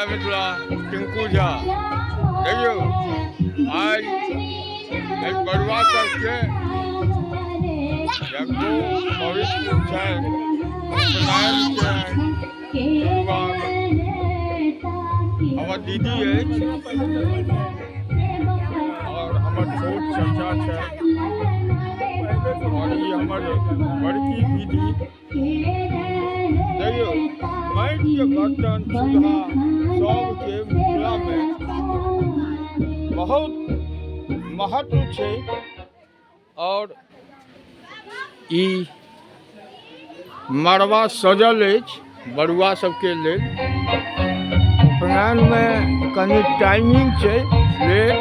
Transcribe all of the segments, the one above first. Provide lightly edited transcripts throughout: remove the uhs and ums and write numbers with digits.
मिथिला टिंकू झा। देखियौ, आइ एहि बरुआ सबके यज्ञो पवित्र छनि, उपनयन के हमर दीदी अछि और हमर छोट चचा छथि और ई हमर बड़की दीदी। देखियौ, माटिके बर्तन चूल्हा सबके मिथिलामे बहुत महत्व छै। और ई मड़बा सजल अछि बरुआ सबके लेल। उपनयनमे कनि टाइमिंग छै लेट,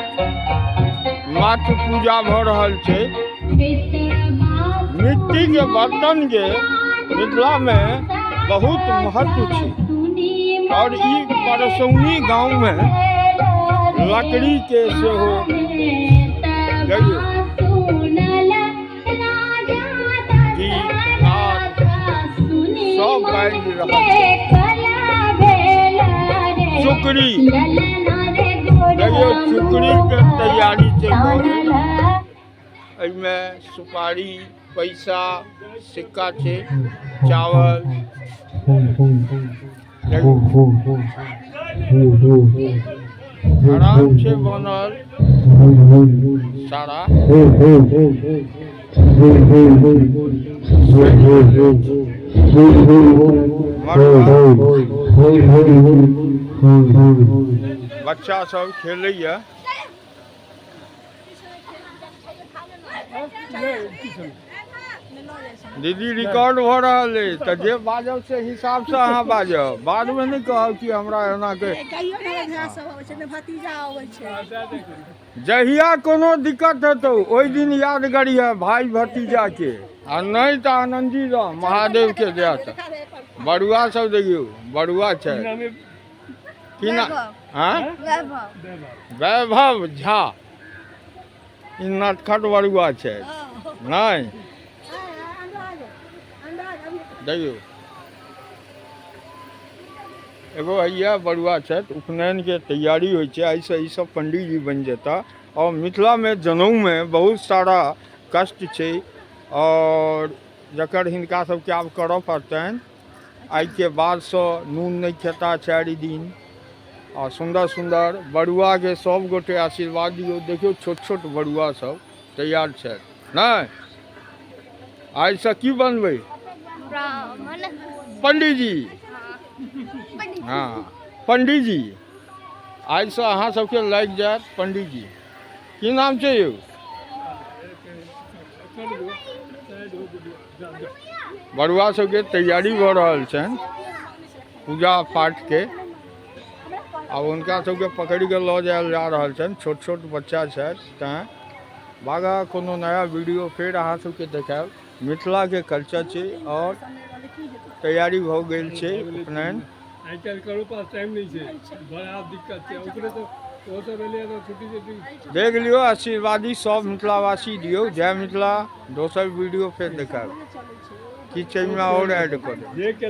मात्र पूजा भऽ रहल छै। मिट्टी के बर्तन के मिथिला में बहुत महत्व छै। और ई परसौनी गांव में लकड़ी के सेहो देखियौ गीत नाद सब बाजि रहल छै। चुकरी देखियौ, चुकरी के तैयारी छै भऽ गेल। एहिमे सुपारी, पैसा, सिक्का छै, चावल। आराम छै बनल सारा। बच्चा सब खेलैया। दीदी, रिकॉर्ड भऽ रहल अछि तऽ जे बाजब से हिसाबसँ अहाँ बाजब, बादमे नहि कहब कि हमरा एना के। कहियो ने हमर भाय सब अबै छै, ने भतीजा अबै छै। जहिया कोनो दिक्कत हेतौ ओहि दिन याद करिहे भाई भतीजा के, आ नहि तऽ आनन्दी रह महादेव के दया से। बरुआ सब देखियौ, बरुआ छै की ना? हाँ, वैभव झा, ई नटखट बरुआ छै। नहि देखियौ, एगो हैया बरुआ छथि। उपनयनके तैयारी होइ छै। एहिसँ ईसब पंडीजी बनि जेता। और मिथिलामे जनउमे बहुत सारा कष्ट छै और जकर हिनका सबके आब करऽ पड़तनि। आइके बादसँ नून नहि खेता 4 दिन। आ सुन्दर सुन्दर बरुआके सब गोटे आशीर्वाद दियौ। देखियौ, छोट छोट बरुआ सब तैयार छथि। नहि, आइसँ की बनबै? ब्राह्मण। पंडीजी। हाँ, पंडीजी। आइसँ अहाँ सबके लागि जायत पंडीजी। की नाम छै यौ? बरुआ सबके तैयारी भऽ रहल छनि पूजा पाठके। आब हुनका सबके पकड़ि कऽ लऽ जायल जा रहल छनि। छोट छोट बच्चा छथि तैँ। बागा कोनो नया वीडियो फेर अहाँ सबके देखायब। मिथिलाके कल्चर छै और तैयारी भऽ गेल छै उपनयन। आइ काल्हि ककरो पास टाइम नहि छै, बड़ा दिक्कत छै। ओकरे तऽ ओ सब एलै तऽ छुट्टी छुट्टी देख लियौ। आशीर्वादी सब मिथिलावासी दियौ। जय मिथिला। दोसर वीडियो फेर देखायब। किछु एहिमे आओर ऐड कऽ देब। जे केलक।